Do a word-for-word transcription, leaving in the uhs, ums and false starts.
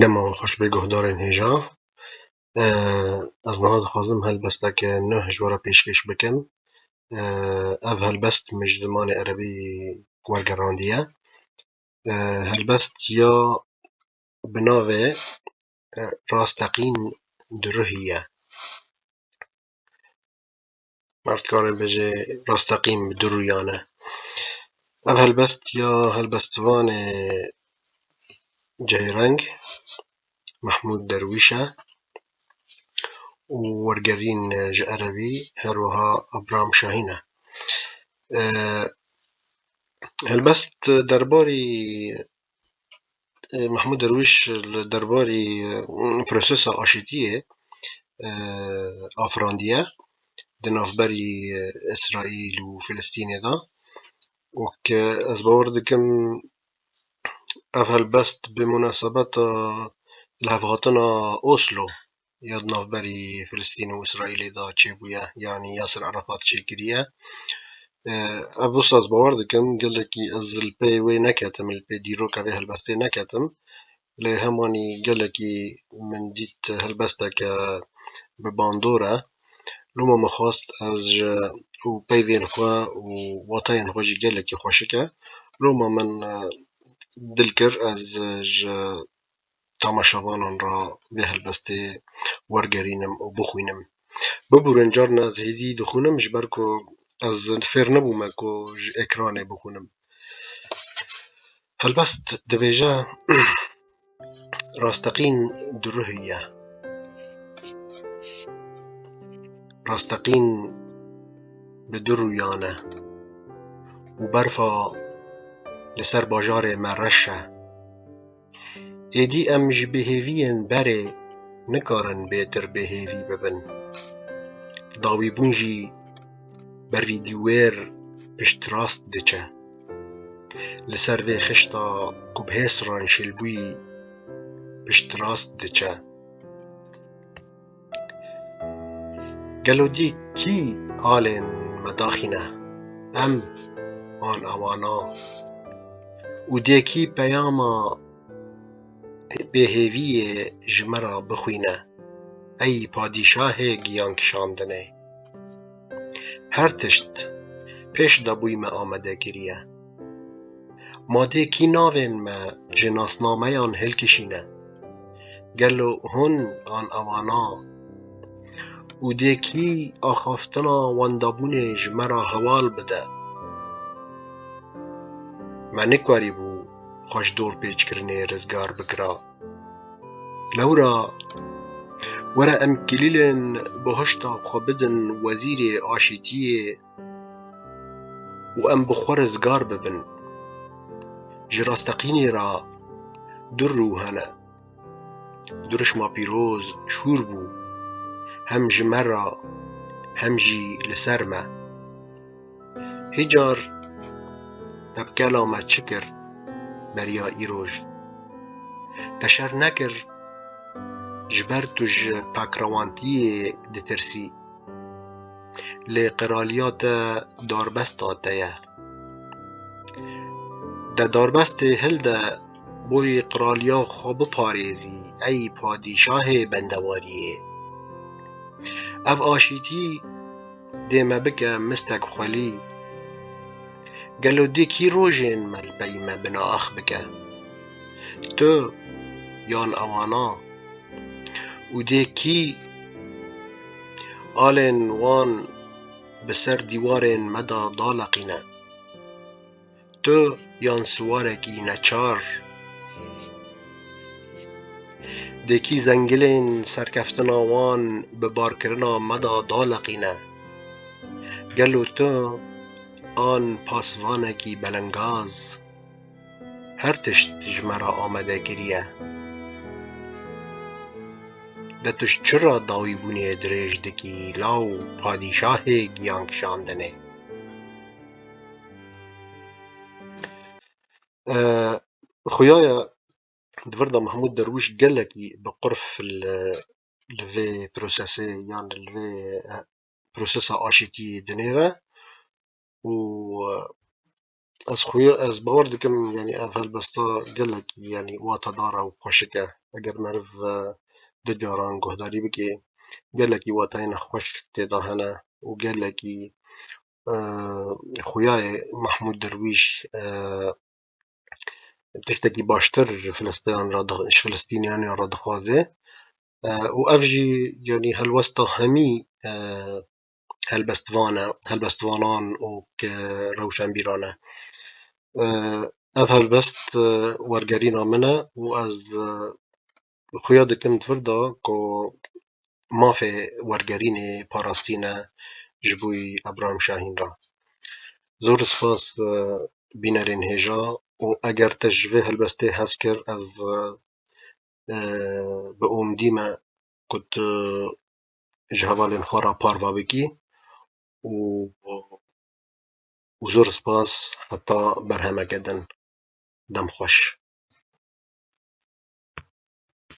Dema xweş bê guhdarên hêja. Ez niha dixwazim helbesteke nuh ji we re pêşkêş bikim. Ev helbest min ji zimanê erebî wergerandiye. Helbest ya bi navê Rasteqîn Duruhî ye. Merdikare bêje rasteqîn bi du rûyan e. Ev helbest ya helbestvanê cihêreng Mehmûd Derwîş e û wergerîn ji erebî her wiha Abram Şahîn e. Helbest derbarî Mehmûd Derwîş li derbarî prosesa aşîtiyê afirandiye di navberî Îsraîl û Filistînê de. Wek ez bawer dikim, ev helbest bi munasebeta lihevhatina Oslo ya di navberî Filistîn û Îsraîlê de çêbûye, yanî Yasir Arafat çêkiriye. Ev wisa ez bawer dikim, gelekî ez li pê wê neketim, li pê dîroka vê helbestê neketim. Lê hemanî gelekî min dît helbesteke bi bandor e. Loma min xwest ez ji û peyvên xwe û wateyên xwe jî gelekî xweşik e. Loma min dil kir ez ji temaşevanan re vê helbestê wergerînim û bixwînim. Bibûrin carna ez hêdî dixwînim ji ber ku ez fêr nebûme ku ji ekranê bixwînim. Helbest dibêje, Rasteqîn duruhî ye. Rasteqîn bi du rûyan e û berfa li ser bajarê me reş e. Êdî em ji bêhêviyên berê nikarin bêtir bêhêvî bibin. Dawîbûn jî berî dîwêr piştrast diçe. Li ser vê xişta ku bi hêsran şil bûyî piştrast diçe. Gelo dê kî alên me daxîne? Em an ewana? Û dê kî peyama bêhêviyê ji me re bixwîne? Ey padîşahê giyan kişandinê! Her tişt pêş de bûyî me amade kiriye. Ma dê kî navên me ji nasnameyan hilkişîne? Gelo hûn an ewana? Û dê kî axaftina wendabûnê ji me re hewal bide? Me nikwerîbû xwe ji dorpêçkirinê rizgar bikira. Lewra were em kilîlên bihişta xwe bidin wezîrê aşîtiyê û em bi xwe rizgar bibin. Ji rasteqînê re du rû hene. Dirişma pîroz şûr bû, hem ji me re, hem jî li ser me. Hîcar te bi kela me çi kir beriya îroj? Te şer nekir, ji ber tu ji pakrewantiyê ditirsî. Lê qiraliya te darbesta te ye. De darbestê hilde, boyê qiraliya xwe biparêzî, ey padîşahê bendewariyê. Ev aşîtî dê me bike mistek xwelî. Gelo dê kî rojên me li pey me binaax bike? Tu yan ewana? Û dê kî alên wan bi ser dîwarên me de daleqîne? Tu yan siwarekî neçar? Dê kî zengilên serkeftina wan bi barkirina me de daleqîne? Gelo tu an pasvanekî belengaz? Her tişt ji me re amade kiriye. De tu ji çi re dawîbûnê dirêj dikî, law padîşahê giyan kişandinê? Xuya ye, di vir de Mehmûd Derwîş gelekî bi qurf li, li vê prosesê yan li vê, e, prosesa aşîtiyê dinêre û, e, Ez xuya, ez bawer dikim, yanî ev helbesta gelekî, yanî watedar e û xweşik e. Eger meriv, e, du caran guhdarî bike, gelekî wateyê nexweş tê de hene û gelekî, e, xuya ye Mehmûd Derwîş, e, tiştekî baştir ji Filistiyan re di-, ji Filistîniyan re dixwaze. E, û ev jî, yanî helwesta hemî, e, helbestvan e, helbestvanan û, e, rewşenbîran e. E, ev helbest, e, wergerîna min e û ez, e, xuya dikim di vir de ku mafê wergerînê parastîne ji bo Ebrahim Şahîn re. Zor spas, e, bînerên hêja û eger te ji vê helbestê hez kir, ez, e, e, bi umdî me ku tu ji hevalên xwe re parva bikî û, û zor spas heta berhemeke din. Dem xweş.